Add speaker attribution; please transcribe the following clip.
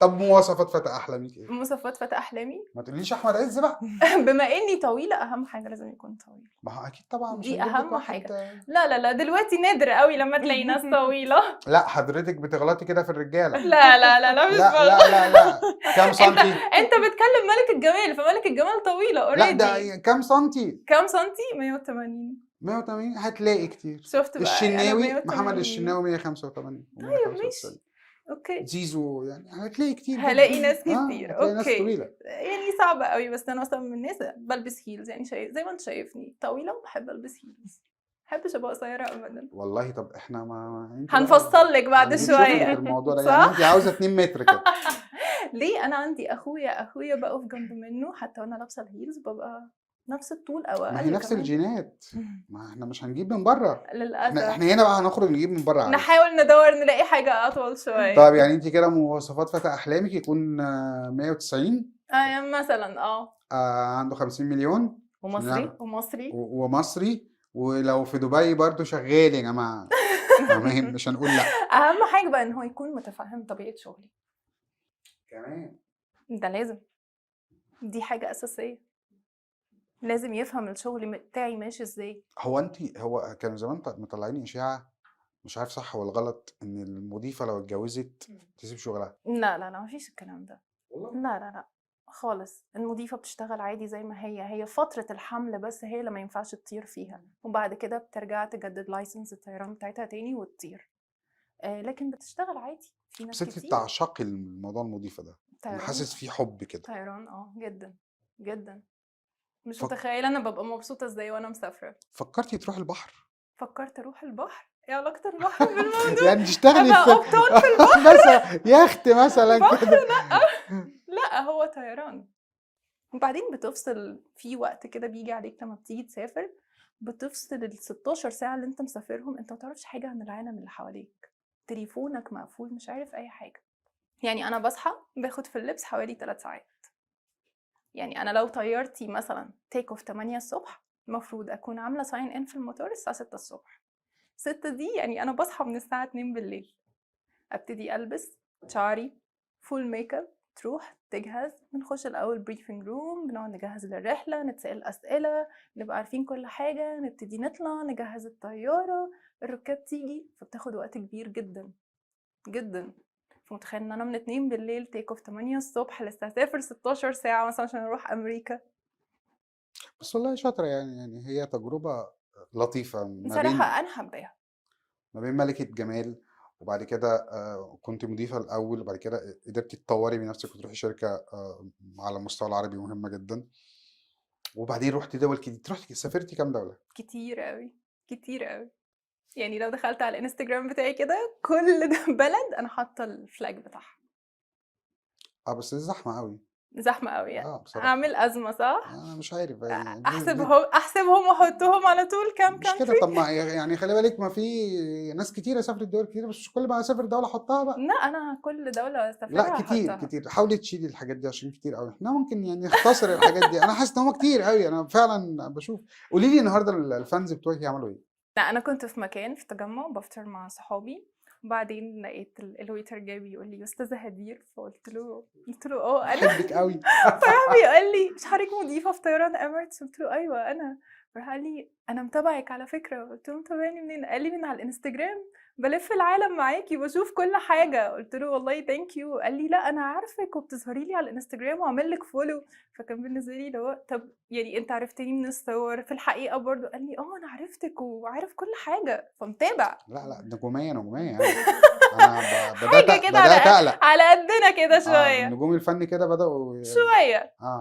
Speaker 1: طب مواصفات فتى احلامك ايه؟
Speaker 2: مواصفات فتى احلامي؟
Speaker 1: ما تقوليش احمد عز بقى.
Speaker 2: بما اني طويله، اهم حاجة لازم يكون طويل.
Speaker 1: ما هو اكيد طبعا مش
Speaker 2: دي
Speaker 1: هنجيب لك
Speaker 2: أهم
Speaker 1: واحد.
Speaker 2: حاجة. لا لا لا، دلوقتي نادر قوي لما تلاقي ناس طويله.
Speaker 1: لا، حضرتك بتغلطي كده في الرجاله.
Speaker 2: لا لا لا لا، مش
Speaker 1: لا.
Speaker 2: بغلط.
Speaker 1: لا لا لا، كام سنتي؟
Speaker 2: انت بتكلم ملك الجمال، فملك الجمال طويلة already.
Speaker 1: لا، ده كام سنتي؟
Speaker 2: كام سنتي؟ 180.
Speaker 1: 180 هتلاقي كتير.
Speaker 2: شفت بقى؟ أنا
Speaker 1: الشناوي،
Speaker 2: 180.
Speaker 1: محمد الشناوي 185.
Speaker 2: طيب ماشي، okay.
Speaker 1: زيزو، يعني هتلاقي كتير جداً.
Speaker 2: هلاقي ناس كتير.
Speaker 1: هتلاقي ناس
Speaker 2: okay.
Speaker 1: طويله.
Speaker 2: يعني صعبة قوي، بس انا مثلا من الناس بلبس heels، يعني شايف زي ما انت شايفني طويلة وبحب البس heels، بحبش ابقى قصيرة ابدا.
Speaker 1: والله طب احنا ما انت بقى
Speaker 2: هنفصل لك بعد
Speaker 1: هنجيب شغلك
Speaker 2: شوية.
Speaker 1: الموضوع ده.
Speaker 2: صح؟
Speaker 1: يعني انت عاوزه 2 متر كده.
Speaker 2: ليه؟ انا عندي اخويا، اخويا بقف جنب منه حتى وانا لابسه ال heels ببقى نفس الطول او اقل.
Speaker 1: ما هي نفس
Speaker 2: كمان.
Speaker 1: الجينات، ما احنا مش هنجيب من بره احنا.
Speaker 2: للاسف.
Speaker 1: احنا هنا بقى هنخرج نجيب من بره عادي.
Speaker 2: نحاول ندور نلاقي حاجة اطول شويه.
Speaker 1: طيب، يعني انت كده مواصفات فتى احلامك يكون 190؟
Speaker 2: آه مثلا، اه.
Speaker 1: عنده 50 مليون.
Speaker 3: ومصري.
Speaker 2: ومصري.
Speaker 1: ومصري، ولو في دبي برضو شغال يا جماعه، تمام، مش هنقول لا.
Speaker 2: اهم حاجة بقى ان هو يكون متفهم طبيعة شغلي.
Speaker 1: كمان.
Speaker 2: ده لازم، دي حاجة اساسيه، لازم يفهم الشغل بتاعي ماشي ازاي.
Speaker 1: هو انت هو كانوا زمان مطلعين اشاعه، مش عارف صح ولا غلط، ان المضيفة لو اتجوزت تسيب شغلها.
Speaker 2: لا لا لا، مفيش الكلام ده.
Speaker 1: والله؟
Speaker 2: لا لا لا خالص، المضيفة بتشتغل عادي زي ما هي، هي فترة الحمل بس هي اللي ما ينفعش تطير فيها، وبعد كده بترجع تجدد license الطيران بتاعتها تاني وتطير، لكن بتشتغل عادي، في ناس
Speaker 1: بس انت
Speaker 2: كتير.
Speaker 1: بتعشقي الموضوع المضيفة ده، انا
Speaker 2: طيران.
Speaker 1: حاسس فيه حب كده.
Speaker 2: طيران اه، جدا جدا، مش متخيلة انا ببقى مبسوطة ازاي وانا مسافرة.
Speaker 1: فكرتي تروحي البحر؟
Speaker 2: فكرت اروح البحر؟ ايه علاقة البحر بالموضوع؟
Speaker 1: يعني تشتغلي
Speaker 2: ابقى
Speaker 1: في
Speaker 2: قبطان في البحر؟
Speaker 1: مثلا يخت مثلا.
Speaker 2: بحر؟
Speaker 1: كده.
Speaker 2: لا لا، هو طيران. وبعدين بتفصل في وقت كده بيجي عليك لما بتيجي تسافر، بتفصل ال 16 ساعة اللي انت مسافرهم، انت ما تعرفش حاجة عن العالم اللي حواليك، تليفونك مقفول، مش عارف اي حاجة. يعني انا بصحى باخد في اللبس حوالي 3 ساعات. يعني انا لو طيارتي مثلا take off 8 الصبح، المفروض اكون عاملة sign in في المطار الساعة 6 الصبح. 6 دي يعني انا بصحى من الساعة 2 بالليل، ابتدي البس، شعري، full makeup، تروح تجهز، بنخش الاول briefing room، بنقعد نجهز للرحله، نتسال اسئله، نبقى عارفين كل حاجه، نبتدي نطلع، نجهز الطياره، الركاب تيجي، فبتاخد وقت كبير جدا جدا. فمتخيل ان انا من 2 بالليل، take off 8 الصبح، لسه هسافر 16 ساعة مثلا عشان اروح امريكا.
Speaker 1: بس والله شاطرة يعني هي تجربه لطيفة ما بين
Speaker 2: بصراحة انا حباها.
Speaker 1: ما بين ملكه جمال، وبعد كده كنت مضيفه الاول، وبعد كده قدرتي تطوري من نفسك وتروحي شركة على المستوى العربي مهمة جدا، وبعدين رحتي دول كتير. رحتي سافرتي كام دولة؟
Speaker 2: كتير قوي، كتير قوي. يعني لو دخلت على الانستجرام بتاعي كده، كل ده بلد انا حاطه ال flag بتاعها.
Speaker 1: اه، بس زحمة قوي.
Speaker 2: زحمة قوي يعني.
Speaker 1: اه بصراحه.
Speaker 2: اعمل ازمه، صح؟
Speaker 1: انا مش عارف يعني
Speaker 2: احسبهم احسبهم واحطهم على طول كام
Speaker 1: مش كده
Speaker 2: country.
Speaker 1: طب ما يعني خلي بالك، ما في ناس كتيرة سافرت دول كتير، بس مش كل ما اسافر دولة احطها بقى.
Speaker 2: لا، انا كل دولة اسافرها
Speaker 1: لا، كتير.
Speaker 2: هحطها.
Speaker 1: كتير، حاولي تشيلي الحاجات دي عشان كتير قوي. احنا ممكن يعني نختصر الحاجات دي، انا حاسس ان هم كتير قوي، انا فعلا بشوف. قولي لي النهارده ال fans بتوعك يعملوا ايه؟
Speaker 2: لا، انا كنت في مكان في التجمع بفطر مع صحابي، وبعدين لقيت ال waiter جاي بيقول لي: استاذه هدير؟ فقلت له، قلت له: اه انا.
Speaker 1: بحبك قوي.
Speaker 2: فراح بيقول لي: مش حضرتك مضيفه في طيران اميريتس؟ قلت له: ايوه انا. راح قال لي: انا متابعك على فكره. قلت له: متابعني منين؟ قال لي: من على الانستجرام، بلف العالم معاكي، بشوف كل حاجه. قلت له: والله thank you. قال لي: لا، انا عارفك وبتظهري لي على الانستجرام وعامل لك follow. فكان بالنسبة لي اللي هو طب يعني انت عرفتني من الصور، في الحقيقة برضو؟ قال لي: اه، انا عرفتك وعارف كل حاجه، فمتابع.
Speaker 1: لا لا، نجوميه نجوميه يعني. انا بدات
Speaker 2: حاجة كده
Speaker 1: بدات
Speaker 2: على
Speaker 1: اقلق.
Speaker 2: على قدنا كده شويه.
Speaker 1: نجوم الفن كده بداوا
Speaker 2: شويه.
Speaker 1: اه.